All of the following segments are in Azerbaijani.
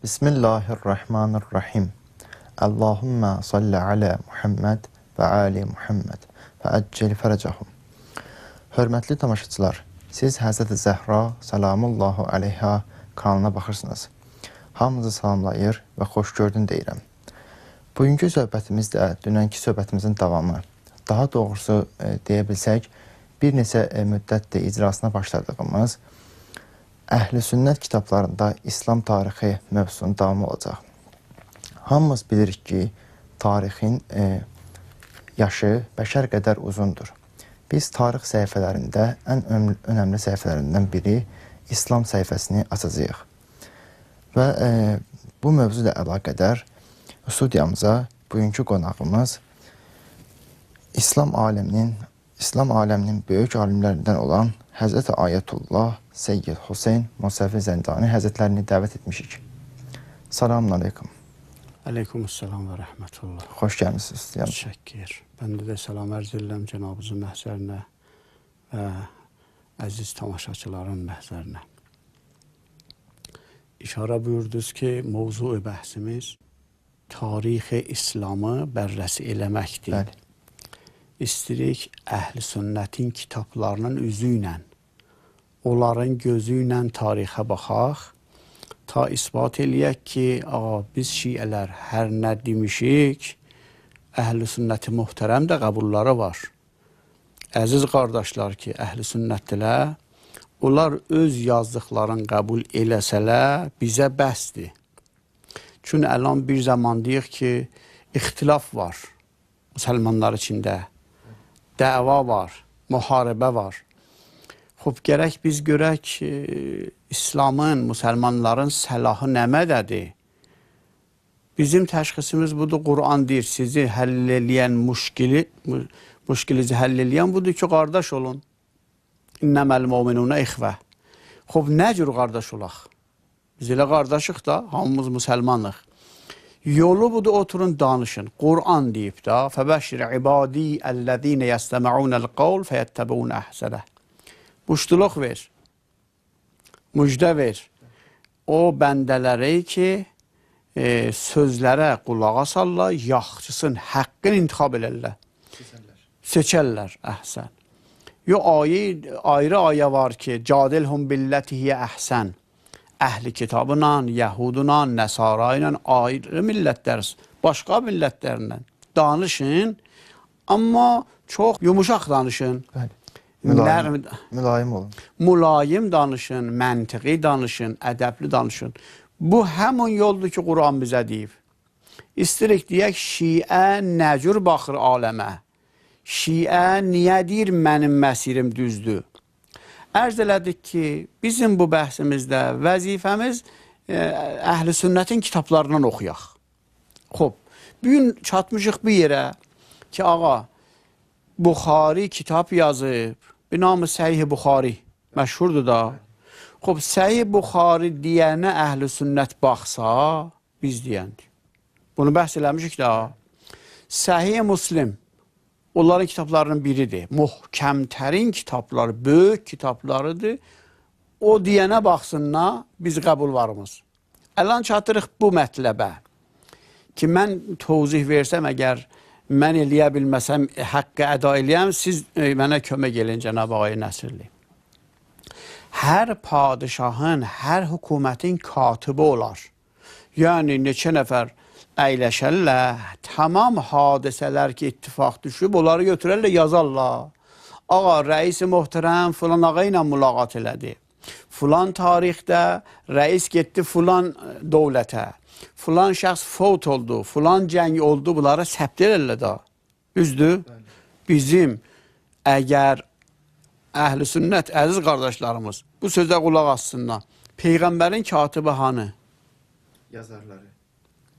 Bismillahirrahmanirrahim. Allahümme salli alə Muhammed və ali Muhammed və əccil fərəcəhum. Hörmətli tamaşaçılar, siz Həzrəti Zəhra salamullahu əleyha kanalına baxırsınız. Hamınızı salamlayır və xoş gördün deyirəm. Bugünkü söhbətimiz də dünənki söhbətimizin davamı. Daha doğrusu deyə bilsək, bir neçə müddətdir icrasına başladığımız Əhl-i Sünnət kitablarında İslam tarixi mövzusunun davamı olacaq. Hamımız bilirik ki, tarixin yaşı bəşər qədər uzundur. Biz tarix səhifələrində ən önəmli səhifələrindən biri İslam səhifəsini açacağıq. Və bu mövzu ilə əlaqədar studiyamıza bugünkü qonağımız İslam aləminin böyük alimlərindən olan Həzrəti Ayətullah Seyyid Hüseyn Musəvi Zəncani Həzrətlərini dəvət etmişik. Salamun aleykum. Aleykümselam və rəhmətullah. Xoş gəlmisiniz. Təşəkkür. Bəndə də salam ərz edirəm cənabınızın məhzərinə və əziz tamaşaçıların məhzərinə. İşarə buyurdunuz ki, mövzu bəhsimiz tarixi İslamı bərrəsi eləməkdir. Bəli. İstirik əhl-i sünnətin kitablarının üzü ilə, onların gözü ilə tarixə baxaq, ta isbat eləyək ki, ağa, biz şiələr hər nə demişik, əhl-i sünnəti möhtərəm də qəbulları var. Əziz qardaşlar ki, əhl-i sünnətdilər, onlar öz yazdıqlarını qəbul eləsələr, bizə bəsdir. Çünki əlan bir zaman deyik ki, ixtilaf var müsəlmanlar içində. Dəva var, müharibə var. Xob, gərək biz görək ki, İslamın, müsəlmanların səlahı nəmədədir? Bizim təşxisimiz budur, Quran deyir, sizi həll eləyən müşkilizi həll eləyən budur ki, qardaş olun. İnnəməl müminunə ixvə. Xob, nə cür qardaş olaq? Biz elə qardaşıq da, hamımız müsəlmanıq. Yolu budur, oturun, danışın. Quran deyib da, fəbəşir ibadi əl-ləzīnə yəstəməunəl qavl fəyəttəbunə əhsənəh. Muştuluq ver, müjdə ver. O bəndələri ki, sözlərə qulaq asarlar, yaxşısın, həqqin intixab elərlər. Seçərlər, əhsən. Yo, ayrı ayə var ki, cadilhum billəti hiyə əhsən. Əhli kitabıyla, Yəhuduyla, Nəsara ilə, ayrı millətlər, başqa millətlərlə danışın, amma çox yumuşaq danışın. Bəli. Mülayim olun. Mülayim danışın, məntiqi danışın, ədəbli danışın. Bu həmin yoldur ki, Quran bizə deyib. İstirik deyək, şiə nə cür baxır aləmə? Şiə niyə deyir mənim məsirim düzdür? Ərz elədik ki, bizim bu bəhsimizdə vəzifəmiz əhl-i sünnətin kitablarından oxuyaq. Xob, bugün çatmışıq bir yerə ki, ağa, Buxari kitab yazıb, bir namı Səhih Buxari, məşhurdur da. Xob, Səhih Buxari deyənə əhl-i sünnət baxsa, biz deyəndir. Bunu bəhs eləmişik də. Səhih Müslim onların kitablarının biridir. Möhkəmtərin kitabları, böyük kitablarıdır. O deyənə baxsınlar, biz qəbul varımız. Əlan çatırıq bu mətləbə ki, mən tövzih versəm, əgər mən eləyə bilməsəm, həqqı əda eləyəm, siz mənə kömək eləyin, cənab ağay Nəsirli. Hər padişahın, hər hökumətin katibi olar. Yəni, neçə nəfər əyləşərlər, tamam hadisələr ki, ittifaq düşüb, onları götürərlər, yazarlar. Ağa, rəisi möhtərəm filan ağa ilə mülaqat elədi. Filan tarixdə rəis getdi filan dövlətə. Filan şəxs fovt oldu, filan cəng oldu, bunlara səbt edirlər da. Düzdür? Bizim əgər əhl-i sünnət, əziz qardaşlarımız, bu sözə qulaq assınlar. Peyğəmbərin katibi hanı? Yazarları.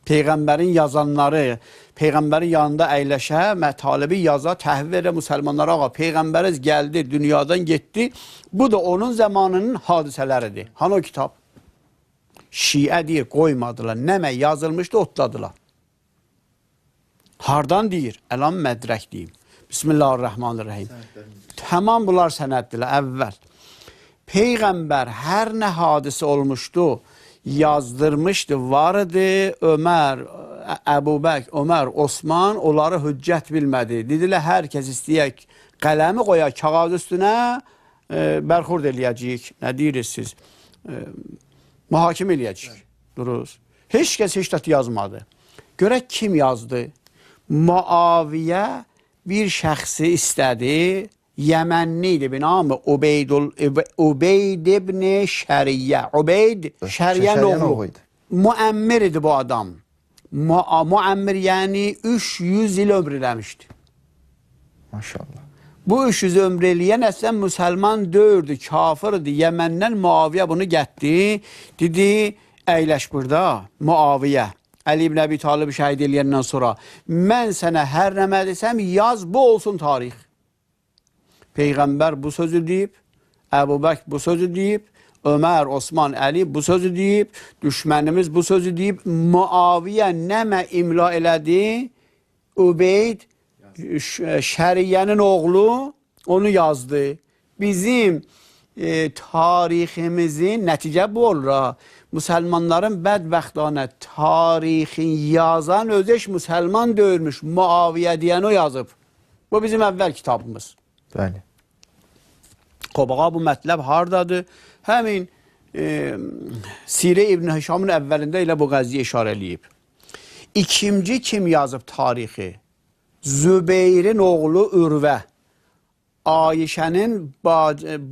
Peyğəmbərin yazanları, Peyğəmbərin yanında əyləşə, mətalibi yaza, təhvil verə müsəlmanlara, ağa, Peyğəmbərimiz gəldi, dünyadan getdi. Bu da onun zamanının hadisələridir. Hanı o kitab? Şiə deyir, qoymadılar. Nəmə yazılmışdı, otladılar. Hardan deyir? Əlan mədrək deyim. Bismillahirrahmanirrahim. Tamam bunlar sənəddirlər, əvvəl. Peyğəmbər hər nə hadisə olmuşdu, Yazdırmışdı, var idi, Ömər, Əbu Bəkr, Ömər, Osman onları hüccət bilmədi. Dedilər, hər kəs istəyək qələmi qoya kağız üstünə, bərxurd eləyəcəyik. Nə deyirsiniz siz? Mühakimə eləyəcəyik. Duruz. Heç kəs heç də yazmadı. Görək kim yazdı? Muaviyə bir şəxsi istədi, Yəmənli idi, binamı Ubeyd ibn Şəriyyə. Ubeyd Şəriyyənin oğlu. Müəmmir idi bu adam. Müəmmir yəni 300 il ömr eləmişdi. Maşallah. Bu 300 ömr eləyən əslən müsəlman deyildi, kafirdi. Yəməndən Muaviyə bunu gətdi. Dedi, əyləş burada Muaviyə. Əli ibn Əbi Talib şəhid eləyəndən sonra mən sənə hər nə desəm yaz, bu olsun tarix. Peyğəmbər bu sözü deyib, Əbu Bəkr bu sözü deyib, Ömər, Osman, Əli bu sözü deyib, düşmənimiz bu sözü deyib. Muaviyə nəmə imla elədi? Ubeyd Şəriyyənin oğlu onu yazdı. Bizim tariximizin nəticə bu olur ha. Müsəlmanların bədbəxtanə tarixin yazan özü heç müsəlman deyilmiş. Muaviyə deyən o yazıb. Bu bizim əvvəl kitabımız. Bəli. Xop, ağa, bu mətləb hardadır? Həmin Sirə İbn Hişamın əvvəlində elə bu qəziyə işarə eləyib. İkinci kim yazıb tarixi? Zübeyrin oğlu Ürvə. Ayşənin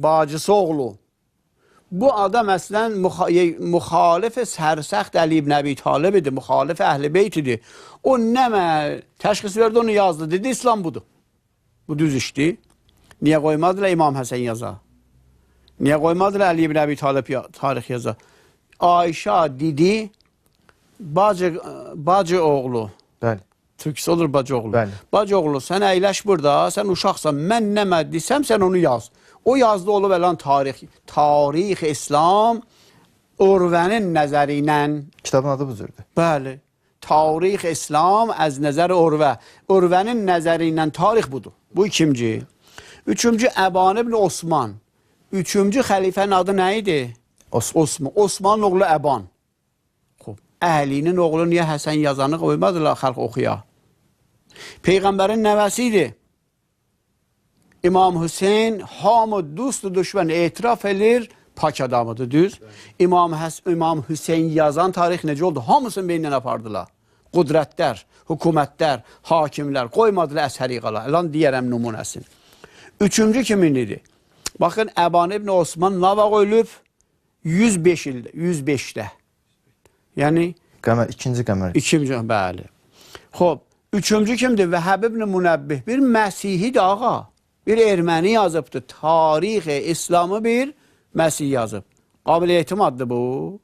bacısı oğlu. Bu adam əslən müxalif sərsəxt Əli ibn Əbi Talib idi, müxalif Əhl-i Beyt idi. O nəmə təşxis verdi, onu yazdı. Dedi, İslam budur. Bu düz işdir. Niyə qoymadılar İmam Həsən yaza? Niyə qoymadılar Əli ibn Əbi Talib tarix yaza? Ayşə dedi, bacı oğlu. Bəli. Türkçə olur bacı oğlu. Bəli. Bacı oğlu, sən əyləş burada, sən uşaqsan, mən nəmə desəm, sən onu yaz. O yazdı olub əlan tarix. Tarix İslam Urvənin nəzəri ilə. Kitabın adı bu cürdür. Bəli. Tarix İslam əz nəzər Urvə. Urvənin nəzəri ilə tarix budur. Bu ikinci. Üçüncü Əban ibn Osman. Üçüncü xəlifənin adı nə idi? Osman. Osmanın oğlu Əban. Xub, Əlinin oğlu niyə Həsən yazanı qoymadılar xalq oxuya? Peyğəmbərin nəvəsi idi. İmam Hüseyin hamı dostu düşmən etiraf edir, pak adamıdır, düz. İmam Hüseyin yazan tarix necə oldu? Hamısını beynindən apardılar. Qüdrətlər, hökumətlər, hakimlər qoymadılar əshəri qala. Əlan deyərəm nümunəsini. Üçüncü kimin idi? Baxın, Əban ibn Osman nə vaxt ölüb? 105 ildə, 105-də. Yəni Qəmər, ikinci qəmər. İkinci, bəli. Xoş, üçüncü kimdir? Vəhəb ibn Münebbih. Bir Məsihidir ağa. Bir erməni yazıbdır. Tarix-i İslamı bir Məsih yazıb. Qabil etimaddır bu.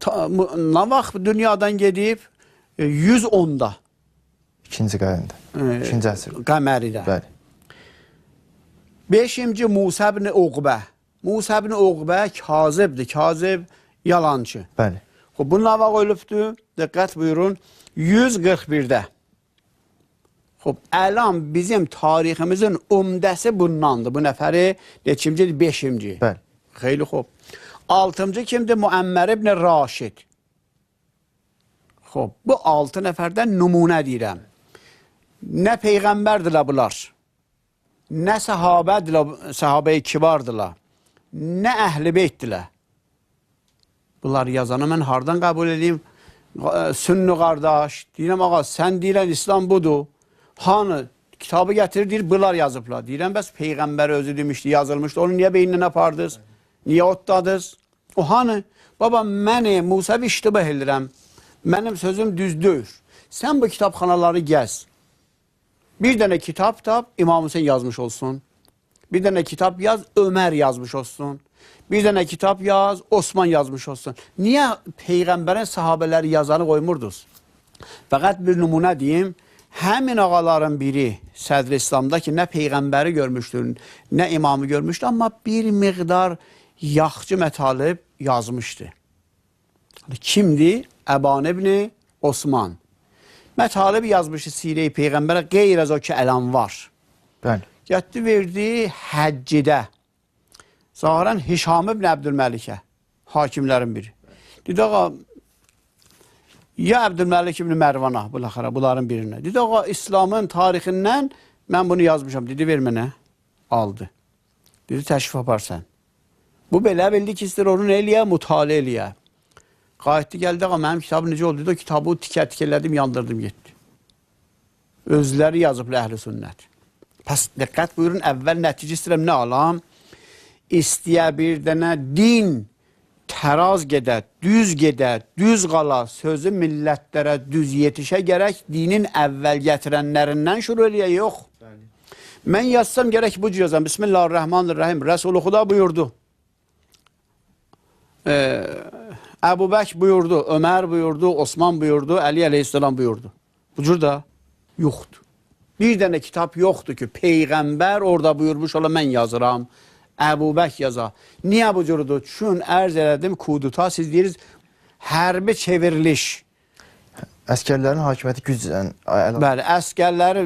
Nə vaxt dünyadan gedib? 110-da. İkinci qədəmdə. İkinci əsr. Qəməridə. Bəli. Beşinci Musa ibn Uqbə. Musa ibn Uqbə kazibdir. Kazib yalancı. Bəli. Xoş, bu nə vaxt ölübdür? Diqqət buyurun. 141-də. Xoş, əlan bizim tariximizin ümdəsi bundandır. Bu nəfəri neçincidir? Beşinci. Bəli. Xeyli xoş. Altıncı kimdir? Müəmmər ibn Raşid. Xoş, bu 6 nəfərdən nümunə deyirəm. Nə peyğəmbərdirlər bunlar, nə səhabədirlər, səhabəyi kibardılar, nə əhl-i beytdirlər. Bunlar yazanı mən hardan qəbul edeyim? Sünnü qardaş, deyirəm ağa, sən deyirən İslam budur. Hanı kitabı gətirir, deyir, bunlar yazıblar. Deyirəm, bəs peyğəmbər özü demişdi, yazılmışdı, onu niyə beynindən apardınız? Niyə otladınız? O hanı? Baba, məni Musavi iştibah edirəm. Mənim sözüm düz deyil. Sən bu kitabxanaları gəz. Bir dənə kitab tap, İmam Hüseyin yazmış olsun. Bir dənə kitab yaz, Ömər yazmış olsun. Bir dənə kitab yaz, Osman yazmış olsun. Niyə Peyğəmbərin sahabələri yazanı qoymurdunuz? Fəqət bir nümunə deyim, həmin ağaların biri sədr İslamda ki, nə Peyğəmbəri görmüşdür, nə imamı görmüşdü, amma bir miqdar yaxçı mətalib yazmışdı. Kimdir? Əban ibn Osman. Mətalib yazmışdı Sirə-i Peyğəmbərə, qeyr az o ki, əlan var. Bəli. Getdi, verdi həccidə. Zahirən Hişam ibn Əbdülməlikə. Hakimlərin biri. Dedi, ağa, ya Əbdülməlik ibn Mərvana, bunların birinə. Dedi, ağa, İslamın tarixindən mən bunu yazmışam. Dedi, ver mənə. Aldı. Dedi, təşrif aparsan. Bu belə bildi ki, istəyir onu nə eləyə? Mütaliə eləyə. Qayıtdı, gəldi, ağa, mənim kitabım necə oldu? Dedi, o kitabı tikə-tikə elədim, yandırdım, getdi. Özləri yazıblar əhl-i sünnət. Pəs diqqət buyurun, əvvəl nəticə istəyirəm, nə alam? İstəyə bir dənə din təraz gedə, düz gedə, düz qala, sözü millətlərə düz yetişə gərək dinin əvvəl gətirənlərindən şuru eləyə, yox. Bəli. Mən yazsam gərək bu cür yazam. Bismillahirrahmanirrahim. Rəsul-i Xuda buyurdu. Əbu Bək buyurdu, Ömər buyurdu, Osman buyurdu, Əli əleyhissalam buyurdu. Bu cür də yoxdur. Bir dənə kitab yoxdur ki, Peyğəmbər orada buyurmuş ola, mən yazıram, Əbu Bək yaza. Niyə bu cürdür? Çün ərz elədim, kuduta, siz deyirsiniz, hərbi çevriliş. Əskərlərin hakimiyyəti güclə... Bəli, əskərləri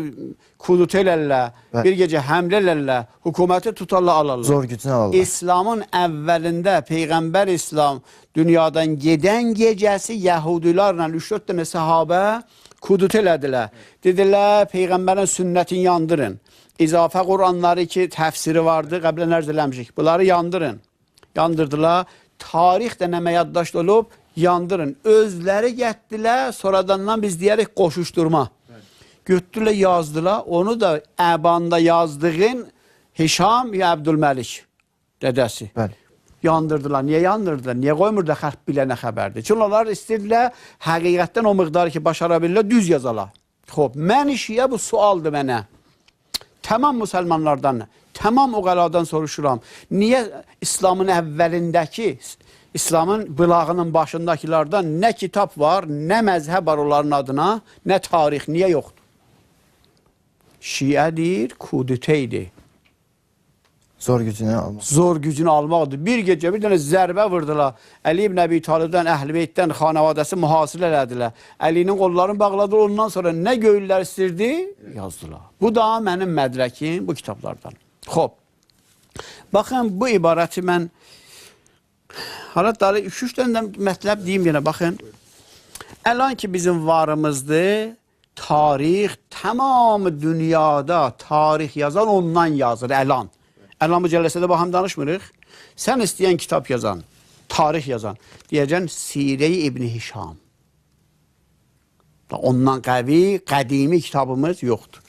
kuduta elələr, bir gecə həmlə elələr, hökuməti tutarlar, alarlar. Zor gücünü alarlar. İslamın əvvəlində Peyğəmbər İslam dünyadan gedən gecəsi Yəhudilərlə 3-4 dənə səhabə kuduta elədilər. Dedilər, Peyğəmbərin sünnətini yandırın. İzafə Quranları ki, təfsiri vardı, qəblən ərz eləmişik. Bunları yandırın. Yandırdılar. Tarix də nəmə yaddaşlı olub, yandırın. Özləri getdilər, sonradandan biz deyərik qoşuşturma. Götdülər, yazdılar. Onu da Əbanda yazdığın Hişam ya Əbdülməlik dədəsi. Bəli. Yandırdılar. Niyə yandırdılar? Niyə qoymurdular xalq bilənə xəbərdir? Çünki onlar istəyirdilər, həqiqətdən o miqdarı ki, başara bilirlər, düz yazalar. Xoş, mən işiyə bu sualdır mənə. Tamam müsəlmanlardan, tamam uqaladan soruşuram. Niyə İslamın əvvəlindəki, İslamın bılağının başındakılardan nə kitab var, nə məzhəb var onların adına, nə tarix, niyə yoxdur? Şiə deyir, kudütə idi. Zor gücünü almaq. Zor gücünü almaqdır. Bir gecə bir dənə zərbə vurdular. Əli ibn Əbi Talibdən, Əhl-i Beytdən xanavadəsi mühasirə elədilər. Əlinin qollarını bağladılar. Ondan sonra nə göylər istirdi? Yazdılar. Bu da mənim mədrəkim bu kitablardan. Xoş. Baxın, bu ibarəti mən hətta 2-3 dənə də mətləb deyim yenə, baxın. Əlan ki bizim varımızdır, tarix, tamam dünyada tarix yazan ondan yazır, əlan. Əlan bu cələsədə baxım danışmırıq. Sən istəyən kitab yazan, tarix yazan, deyəcəksən Sirə-i İbn Hişam. Ondan qəvi, qədimi kitabımız yoxdur.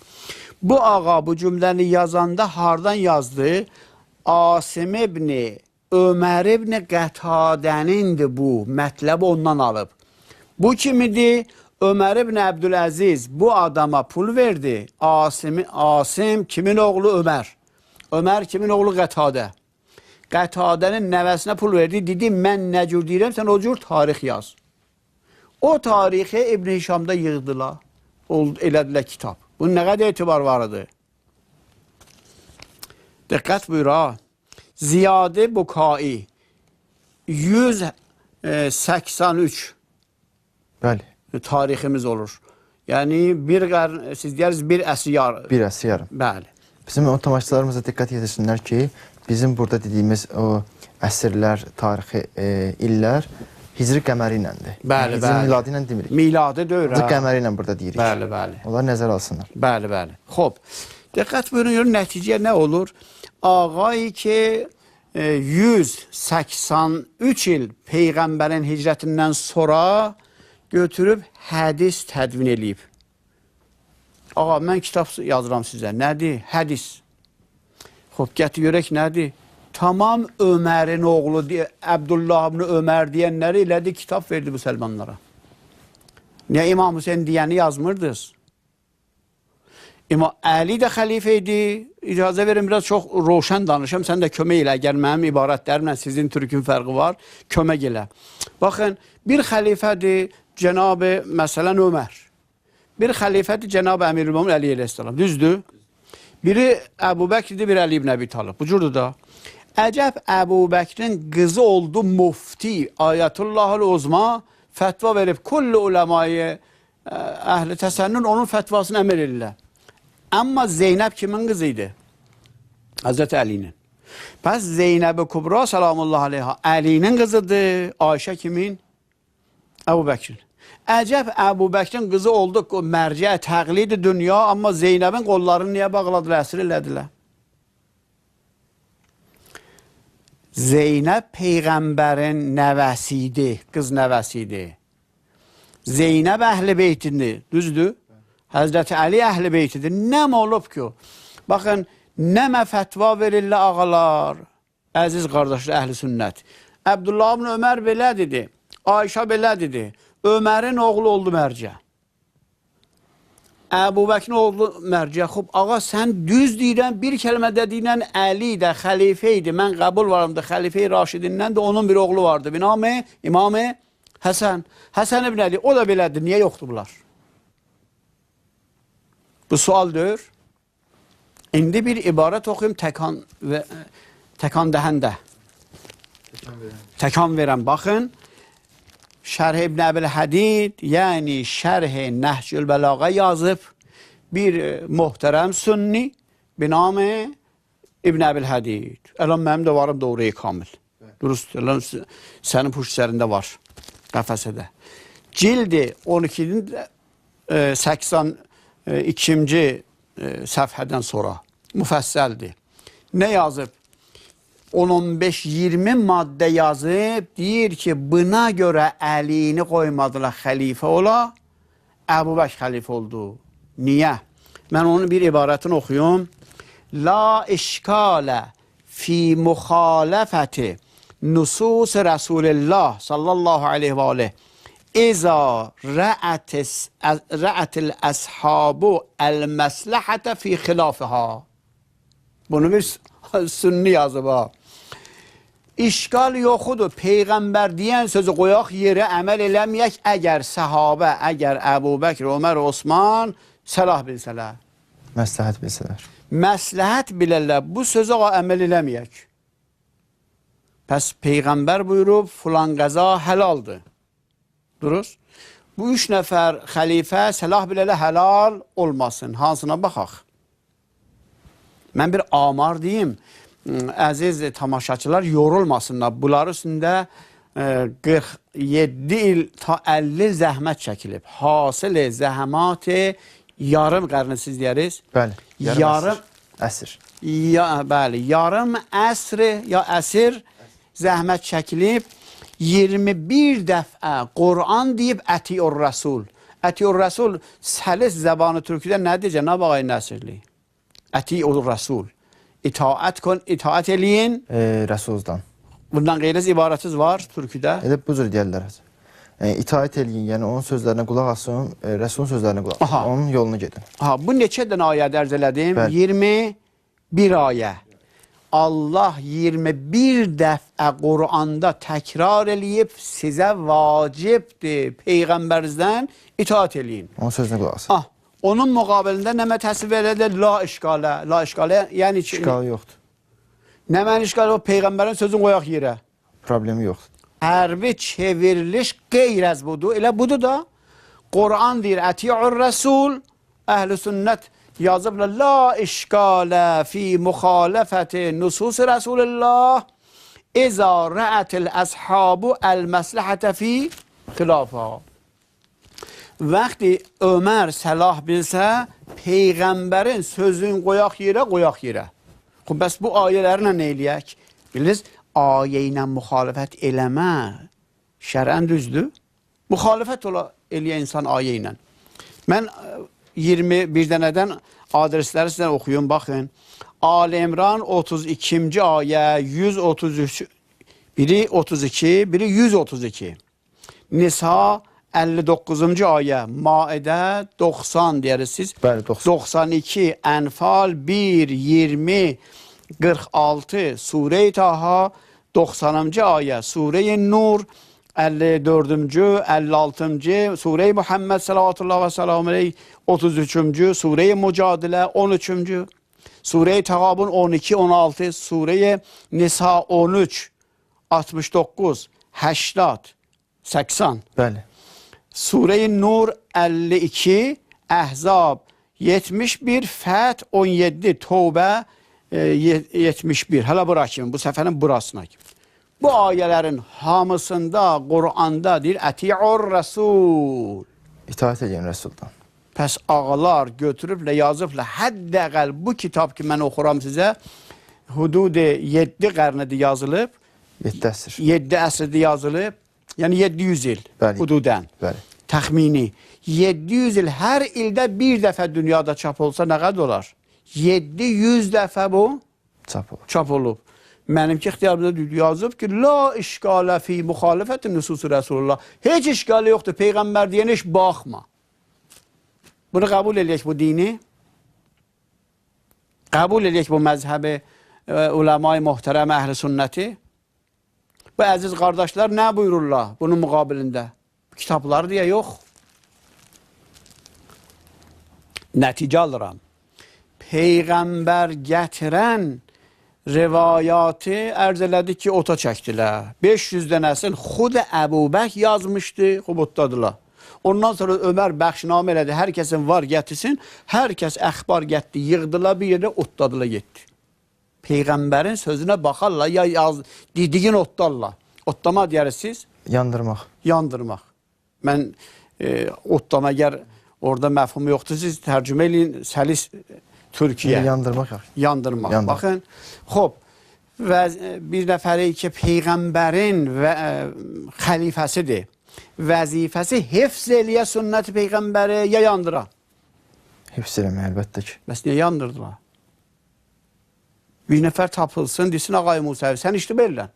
Bu ağa bu cümləni yazanda hardan yazdı? Asim ibn Ömər ibn Qətadənindir bu, mətləbi ondan alıb. Bu kimidir? Ömər ibn Əbdüləziz bu adama pul verdi. Asim kimin oğlu? Ömər. Ömər kimin oğlu? Qətadə. Qətadənin nəvəsinə pul verdi. Dedi, mən nə cür deyirəm, sən o cür tarix yaz. O tarixi İbn Hişamda yığdılar, elədilər kitab. Bunun nə qədər etibar var idi? Diqqət buyur ha. Ziyad-ı Bukai 183 Bəli. tariximiz olur. Yəni bir qərn, siz deyərsiniz bir əsr yarım. Bir əsr yarım. Bəli. Bizim o tamaşaçılarımıza diqqət yetirsinlər ki, bizim burada dediyimiz o əsrlər, tarixi illər Hicri qəməri iləndir. Bəli, Hicri bəli. Miladi ilə demirik. Miladi deyil. Hicri qəməri ilə burada deyirik. Bəli, bəli. Onlar nəzər alsınlar. Bəli, bəli. Xoş. Diqqət buyurun, görün, nəticəyə nə olur? Ağay ki, 183 il Peyğəmbərin hicrətindən sonra götürüb hədis tədvin eləyib. Ağa, mən kitab yazıram sizə. Nədir? Hədis. Xoş, gətir görək nədir? Tamam Ömərin oğlu, Əbdullah ibn Ömər deyənləri elədi, kitab verdi müsəlmanlara. Niyə İmam Hüseyin deyəni yazmırdınız? İmam Əli də xəlifə idi. İcazə verin, biraz çox roşən danışım. Sən də kömək elə. Əgər mənim ibarətlərimlə sizin türkün fərqi var, kömək elə. Baxın, bir xəlifədir cənab-ı, məsələn, Ömər. Bir xəlifədir cənab-ı Əmirülmöminin Əli əleyhissalam. Düzdür? Biri Əbu Bəkirdir, biri Əli ibn Əbi Talib. Bu cürdür da. Əcəb Əbu Bəkrin qızı oldu mufti, Ayətullahül Uzma fətva verib. Kullu uləmayı əhli təsənnün onun fətvasını əmr edirlər. Amma Zeynəb kimin qızı idi? Həzrəti Əlinin. Pəs Zeynəb-i Kübra salamullah aleyha Əlinin qızıdır. Ayşə kimin? Əbu Bəkrin. Əcəb Əbu Bəkrin qızı oldu, mərcə təqlid dünya, amma Zeynəbin qollarını niyə bağladılar, əsir elədilər? Zeynəb peyğəmbərin nəvəsi idi, qız nəvəsi idi. Zeynəb əhl-i beytindir, düzdür? Həzrəti Əli əhl-i beytidir. Nəm olub ki? Baxın, nəmə fətva verirlər ağalar, əziz qardaşlar, əhl-i sünnət. Əbdullah ibn Ömər belə dedi, Ayşə belə dedi. Ömərin oğlu oldu mərcə. Əbu Bəkrin oğlu mərcə. Xub, ağa, sən düz deyirən, bir kəlmə dediyinən Əli də xəlifə idi. Mən qəbul varımdı xəlifə-i Raşidindən də onun bir oğlu vardı. Binamı İmamı Həsən. Həsən ibn Əli, o da belədir. Niyə yoxdur bunlar? Bu sualdır. İndi bir ibarət oxuyum təkan və təkan dəhəndə. Təkan verən. Baxın. Şərh İbn Əbil Hədid, yəni Şərh Nəhcül Bəlağə yazıb bir möhtərəm sünni binamı İbn Əbil Hədid. Əlan mənim də varım doğruya kamil. Durust, əlan sənin puşt üzərində var qəfəsədə. Cildi 12-nin 82-ci səhifədən sonra müfəssəldir. Nə yazıb? 10-15-20 maddə yazıb, deyir ki, buna görə Əlini qoymadılar xəlifə ola, Əbu Bəkr xəlifə oldu. Niyə? Mən onun bir ibarətini oxuyum. La işkalə fi müxaləfəti nusus Rəsulillah sallallahu aleyhi və aleyh İza rəətil əshabu əl-məsləhətə fi xilafıha. Bunu bir sünni yazıb ha. İşgal yoxudur. Peyğəmbər deyən sözü qoyaq yerə, əməl eləməyək əgər səhabə, əgər Əbu Bəkr, Ömər, Osman səlah bilsələr. Məsləhət bilsələr. Məsləhət bilərlər. Bu sözə əməl eləməyək. Pəs Peyğəmbər buyurub, filan qəza həlaldır. Duruz. Bu üç nəfər xəlifə səlah bilərlər həlal olmasın. Hansına baxaq? Mən bir amar deyim. Əziz tamaşaçılar yorulmasınlar. Bunların üstündə 47 il ta 50 il zəhmət çəkilib. Hasıl zəhməti yarım qərni siz deyəriz. Bəli. Yarım əsr. Ya, bəli, yarım əsr ya əsr zəhmət çəkilib. 21 dəfə Quran deyib Ətiur Rəsul. Ətiur Rəsul səlis zəbanı türküdə nədir cənab ağay Nəsirli? Ətiur Rəsul. İtaət kon, itaət eləyin. Rəsuldan. Bundan qeyri ibarətiz var türküdə. Elə bu cür deyirlər. İtaət eləyin, yəni onun sözlərinə qulaq asın, Rəsulun sözlərinə qulaq asın, onun yolunu gedin. Aha, bu neçə dənə ayə dərz elədim? Bəli. 21 ayə. Allah 21 dəfə Quranda təkrar eləyib, sizə vacibdir Peyğəmbərinizdən itaət eləyin. Onun sözünə qulaq asın. Ah, onun müqabilində nəmə təsvir elədir? La işgalə. La işgalə, yəni ki... İşgalı yoxdur. Nə mən işgalı yox, Peyğəmbərin sözünü qoyaq yerə. Problemi yoxdur. Hərbi çevriliş qeyrəz budur. Elə budur da, Quran deyir, Əti'ur Rəsul, əhl-i sünnət yazıblar, la işgalə fi müxaləfəti nusus Rəsulillah, İza rəətil əshabu əl-məsləhətə fi xilafa. Vaxti Ömər səlah bilsə, Peyğəmbərin sözünü qoyaq yerə, qoyaq yerə. Xub, bəs bu ayələrlə nə eləyək? Biliriz, ayə ilə müxalifət eləmə şərən düzdür. Müxalifət ola eləyə insan ayə ilə. Mən 21 dənədən adresləri sizə oxuyum, baxın. Ali İmran 32-ci ayə, 133, biri 32, biri 132. Nisa 59-cu ayə, Maidə 90 deyəriz siz. Bəli, 90. 92, Ənfal 1, 20, 46, Surə-i Taha 90-cı ayə, Surə-i Nur 54-cü, 56-cı, Surə-i Muhammed salavatullah və səlamü aleyh 33-cü, Surə-i Mücadilə 13-cü, Surə-i Təğabun 12, 16, Surə-i Nisa 13, 69, 80, 80. Bəli. Surə-i Nur 52, Əhzab 71, Fəth 17, Tövbə 71, hələ bura kimi, bu səfərin burasına kimi. Bu ayələrin hamısında Quranda deyir, Əti'ur Rəsul. İtaət edin Rəsuldan. Pəs ağalar götürüblə, yazıbla, həddəqəl bu kitab ki, mən oxuram sizə, hudud 7 qərnidir yazılıb. 7 əsr. 7 əsrdir yazılıb. Yəni 700 il. Bəli. Hududən. Bəli. Təxmini. 700 il hər ildə bir dəfə dünyada çap olsa nə qədər olar? 700 dəfə bu çap olub. Çap olub. Mənimki ixtiyarımda yazıb ki, la işgalə fi müxalifəti nüsus-u Rəsulullah. Heç işgalı yoxdur. Peyğəmbər deyən iş baxma. Bunu qəbul eləyək bu dini. Qəbul eləyək bu məzhəbi uləma-i möhtərəm əhl-i sünnəti. Bu əziz qardaşlar nə buyururlar bunun müqabilində? Kitabları deyə yox. Nəticə alıram. Peyğəmbər gətirən rivayatı ərz elədi ki, ota çəkdilər. 500 dənəsini xud Əbu Bək yazmışdı, xub otladılar. Ondan sonra Ömər bəxşnamə elədi, hər kəsin var gətirsin, hər kəs əxbar gətdi, yığdılar bir yerdə, otladılar getdi. Peyğəmbərin sözünə baxarlar, ya yaz, dediyin otlarlar. Otlama deyəriz siz? Yandırmaq. Yandırmaq. Mən otlama əgər orada məfhumu yoxdur, siz tərcümə eləyin, səlis Türkiyə. Yandırmaq. Yandırmaq. Yandırmaq. Baxın, xop, və bir nəfəri ki, Peyğəmbərin və, xəlifəsidir. Vəzifəsi hifz eləyə sünnət Peyğəmbəri ya yandıra? Hifz eləmək, əlbəttə ki. Bəs niyə yandırdılar? Bir nəfər tapılsın, desin, ağay Musəvi, sən işdi belən.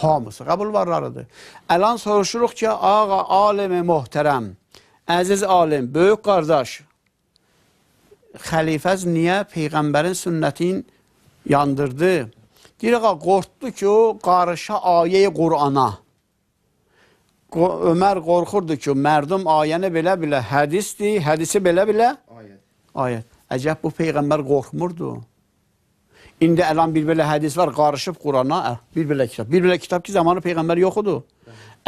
Hamısı qəbul varlarıdır. Əlan soruşuruq ki, ağa alimi möhtərəm, əziz alim, böyük qardaş, xəlifəz niyə Peyğəmbərin sünnətini yandırdı? Deyir, ağa, qorxdu ki, o qarışa ayə-i Qur'ana. Ömər qorxurdu ki, mərdum ayəni belə-belə hədisdir, hədisi belə-belə ayət. Ayət. Əcəb, bu Peyğəmbər qorxmurdu. İndi əlan bir belə hədis var, qarışıb Qurana, bir belə kitab. Bir belə kitab ki, zamanı Peyğəmbər yox idi.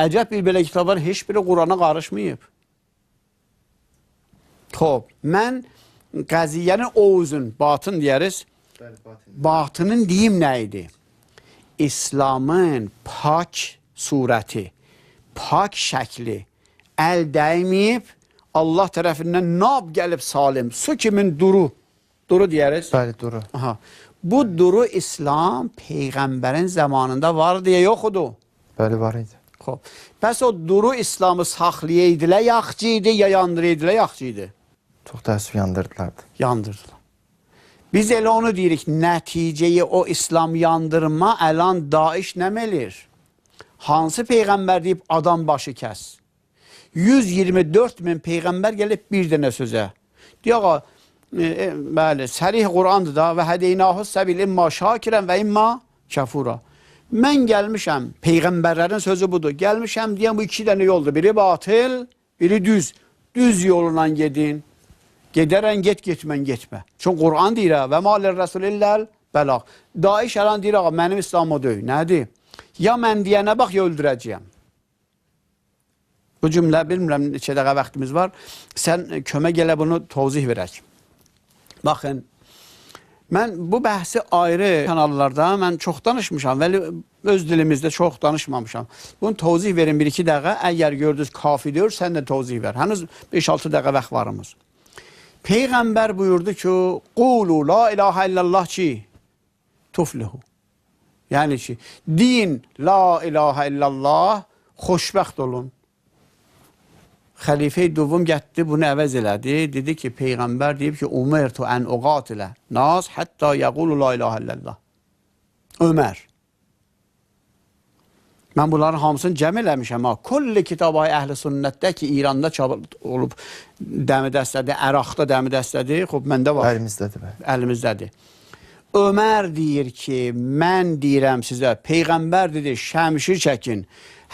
Əcəb, bir belə kitab var, heç biri Qurana qarışmayıb. Xop, mən qəziyyənin o uzun, batın deyəriz. Bəli, batın. Batının deyim nə idi? İslamın pak surəti, pak şəkli əl dəyməyib, Allah tərəfindən nab gəlib salim, su kimin duru, duru deyəriz. Bəli, duru. Aha. Bu duru İslam Peyğəmbərin zamanında var deyə yox idi. Bəli, var idi. Xop. Bəs o duru İslamı saxlayaydılar, yaxçı idi, ya yandıraydılar, yaxçı idi? Çox təəssüf, yandırdılar. Yandırdılar. Biz elə onu deyirik, nəticəyi o İslam yandırma əlan Daiş nə eləyir? Hansı Peyğəmbər deyib adam başı kəs? 124 min Peyğəmbər gəlib bir dənə sözə. Deyək, ağa, bəli, sərih Qurandır da və hədeynahu səbil imma şakirən və imma kəfura. Mən gəlmişəm, Peyğəmbərlərin sözü budur. Gəlmişəm deyən bu iki dənə yoldur. Biri batıl, biri düz. Düz yolundan gedin. Gedərən get, getmən getmə. Çünki Quran deyir, və malir rəsulilləl bəlaq. Daiş əlan deyir, ağa, mənim İslam o deyil. Nədir? Ya mən deyənə bax, ya öldürəcəyəm. Bu cümlə, bilmirəm neçə dəqiqə vaxtımız var. Sən kömək elə bunu tozih verək. Baxın, mən bu bəhsi ayrı kanallarda mən çox danışmışam, vəli öz dilimizdə çox danışmamışam. Bunu tozih verin bir-iki dəqiqə. Əgər gördünüz kafi deyir, sən də tozih ver. Hənuz 5-6 dəqiqə vaxt varımız. Peyğəmbər buyurdu ki, qulu la ilahə illallah ki, tuflihu. Yəni ki, deyin la ilahə illallah, xoşbəxt olun. Xəlifə-i duvum gətdi, bunu əvəz elədi. Dedi ki, Peyğəmbər deyib ki, umirtu ən uqatilə nas hətta yəqulu la ilahə illallah. Ömər. Mən bunların hamısını cəm eləmişəm. Ha. Kulli kitabay əhl-i sünnətdə ki, İranda çap olub dəmi dəstədir, Əraqda dəmi dəstədir. Xub, məndə var. Əlimizdədir. Bəli. Əlimіздədir. Ömər deyir ki, mən deyirəm sizə, Peyğəmbər dedi, şəmşir çəkin.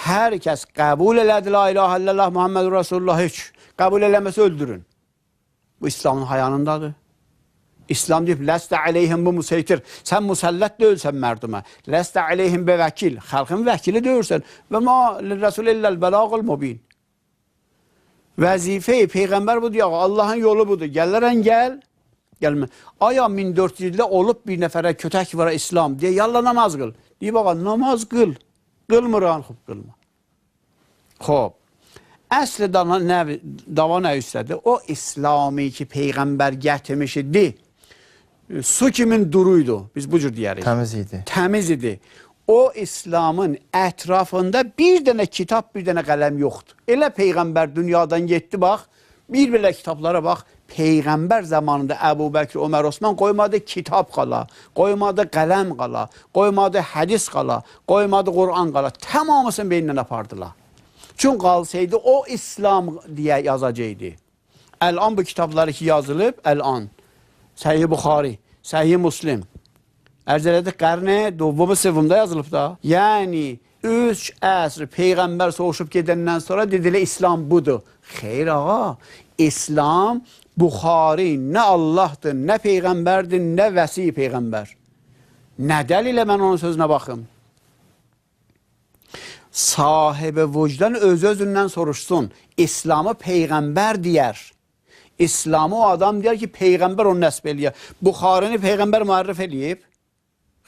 Hər kəs qəbul elədi, la ilahə illallah, Muhammedur Rasulullah, heç. Qəbul eləməsə öldürün. Bu İslamın hayanındadır. İslam deyib, ləstə aleyhim bu museytir. Sən müsəllət deyilsən mərdumə. Ləstə aleyhim be vəkil. Xalqın vəkili deyilsən. Və ma lirrəsul illəl bəlağul mubin. Vəzifə-i Peyğəmbər budur, ya, Allahın yolu budur. Gəllərən gəl, Gəlmə. Aya 1400 ildə olub bir nəfərə kötək vura İslam deyə yalla namaz qıl. Deyib ağa namaz qıl. Qılmıran, xub qılma. Xub. Əsl dava nə üstədir? O İslami ki Peyğəmbər gətirmiş idi. Su kimin duruydu. Biz bu cür deyərik. Təmiz idi. Təmiz idi. O İslamın ətrafında bir dənə kitab, bir dənə qələm yoxdur. Elə Peyğəmbər dünyadan getdi bax. Bir belə kitablara bax. Peyğəmbər zamanında Əbu Bəkr, Ömər, Osman qoymadı kitab qala, qoymadı qələm qala, qoymadı hədis qala, qoymadı Quran qala. Tamamısını beynindən apardılar. Çünki qalsaydı o İslam deyə yazacaqdı. Əlan bu kitabları ki yazılıb, əlan. Səhih Buxari, Səhih Muslim. Ərz elədik qərni dovvum sevvumda yazılıb da. Yəni 3 əsr Peyğəmbər soğuşub gedəndən sonra dedilər İslam budur. Xeyr ağa, İslam Buxari nə Allahdır, nə Peyğəmbərdir, nə vəsi Peyğəmbər. Nə dəlilə mən onun sözünə baxım? Sahibi vücdan öz-özündən soruşsun. İslamı Peyğəmbər deyər. İslamı o adam deyər ki, Peyğəmbər onu nəsb eləyər. Buxarini Peyğəmbər müərrif eləyib?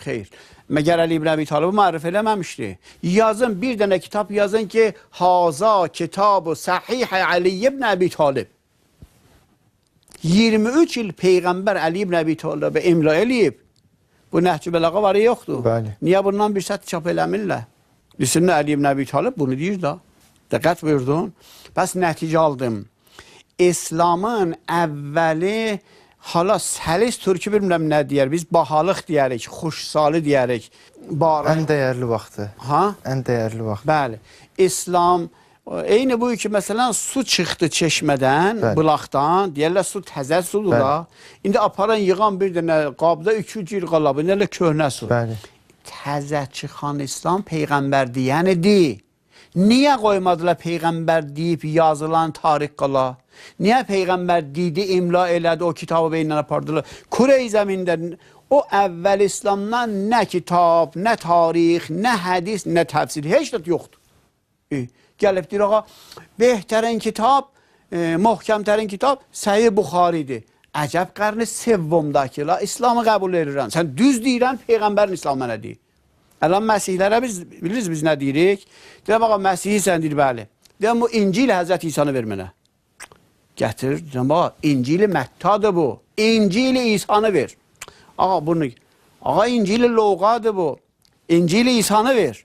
Xeyr. Məgər Əli ibn Əbi Talibi müərrif eləməmişdi? Yazın, bir dənə kitab yazın ki, Haza kitabı sahih Əli ibn Əbi Talib. 23 il Peyğəmbər Əli ibn Əbi Talibə imla eləyib. Bu Nəhcü Bələğa var yoxdur. Bəli. Niyə bundan bir sət çap eləmirlər? Desinlər Əli ibn Əbi Talib bunu deyir da. Diqqət buyurdun. Bəs nəticə aldım. İslamın əvvəli hala səlis türkü bilmirəm nə deyər. Biz bahalıq deyərik, xuşsalı deyərik. Ən dəyərli vaxtı. Ha? Ən dəyərli vaxtı. Bəli. İslam eyni bu ki, məsələn, su çıxdı çeşmədən, Bəli. Bulaqdan, deyərlər su təzə sudur Bəli. Da. İndi aparan yığan bir dənə qabda 2-3 il qalab, indi elə köhnə su. Bəli. Təzə çıxan İslam Peyğəmbər deyən idi. Niyə qoymadılar Peyğəmbər deyib yazılan tarix qala? Niyə Peyğəmbər dedi, imla elədi, o kitabı beynindən apardılar? Kürə-i zəmində o əvvəl İslamdan nə kitab, nə tarix, nə hədis, nə təfsir, heç də yoxdur. Gəlib deyir, ağa, behtərin kitab, möhkəmtərin kitab Səhih Buxaridir. Əcəb qərni sevvumdakı, la, İslamı qəbul edirəm. Sən düz deyirən, Peyğəmbərin İslamı mənə deyir. Əlan Məsihlərə biz biliriz biz nə deyirik? Deyirəm, ağa, Məsihisən, deyir, bəli. Deyirəm, bu İncil Həzrəti İsa'nı ver mənə. Gətir, deyirəm, ağa, İncil-i Məttadır bu. İncil-i İsa'nı ver. Ağa, bunu, ağa, İncil-i Loğadır bu. İncil-i İsa'nı ver.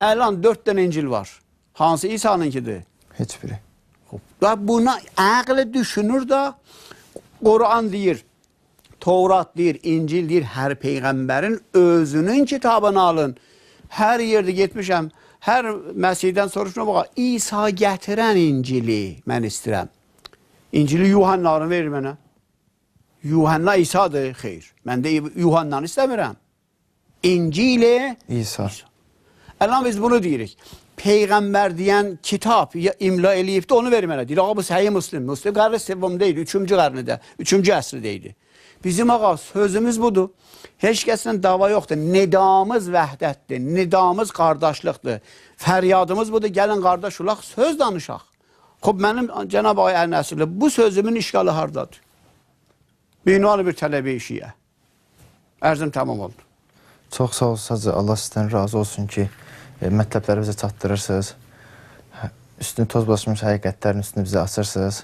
Əlan 4 dənə İncil var. Hansı İsa'nınkidir? Heç biri. Və buna əqli düşünür də, Quran deyir, Tövrat deyir, İncil deyir, hər Peyğəmbərin özünün kitabını alın. Hər yerdə getmişəm, hər Məsihdən soruşmam, bax, İsa gətirən İncili mən istəyirəm. İncili Yuhannanı verir mənə. Yuhanna İsa'dır, xeyr. Mən də Yuhannanı istəmirəm. İncili İsa. Əlan biz bunu deyirik. Peyğəmbər deyən kitab imla eləyib də onu verir mənə. Deyir, ağa bu Səhih Müslim. Müslim qərni sevvum deyil, 3-cü qərnidə, 3-cü əsrdə idi. Bizim ağa sözümüz budur. Heç kəslə dava yoxdur. Nidamız vəhdətdir, nidamız qardaşlıqdır. Fəryadımız budur, gəlin qardaş olaq, söz danışaq. Xub, mənim cənab ağay Əli Nəsirli, bu sözümün işgalı hardadır? Binali bir tələbə-i şiə. Ərzim tamam oldu. Çox sağ olun Hacı, Allah sizdən razı olsun ki, mətləbləri bizə çatdırırsınız. Üstünü toz basmış həqiqətlərin üstünü bizə açırsınız.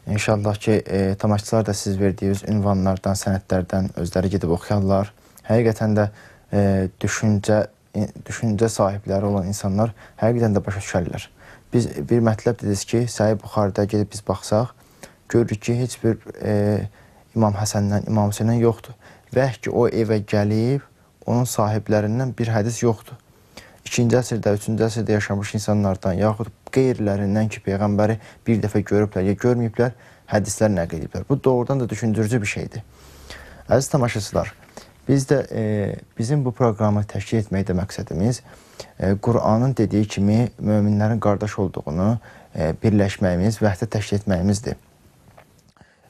İnşallah ki, tamaşaçılar da siz verdiyiniz ünvanlardan, sənədlərdən özləri gedib oxuyarlar. Həqiqətən də düşüncə sahibləri olan insanlar həqiqətən də başa düşərlər. Biz bir mətləb dediniz ki, Səhih Buxarıda gedib biz baxsaq, görürük ki, heç bir İmam Həsəndən, İmam Hüseyndən yoxdur. Və ki, o evə gəlib, onun sahiblərindən bir hədis yoxdur. 2-ci əsrdə, 3-cü əsrdə yaşamış insanlardan, yaxud qeyrilərindən ki, Peyğəmbəri bir dəfə görüblər ya görməyiblər, hədislər nəql ediblər. Bu doğrudan da düşündürücü bir şeydir. Əziz tamaşaçılar, biz də bizim bu proqramı təşkil etməkdə məqsədimiz Qur'anın dediyi kimi möminlərin qardaş olduğunu birləşməyimiz, vəhdət təşkil etməyimizdir.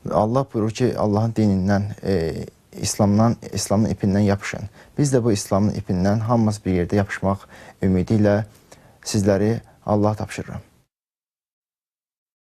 Allah buyurur ki, Allahın dinindən, İslamın ipindən yapışın. Biz də bu İslamın ipindən hamımız bir yerdə yapışmaq ümidi ilə sizləri Allaha tapşırıram.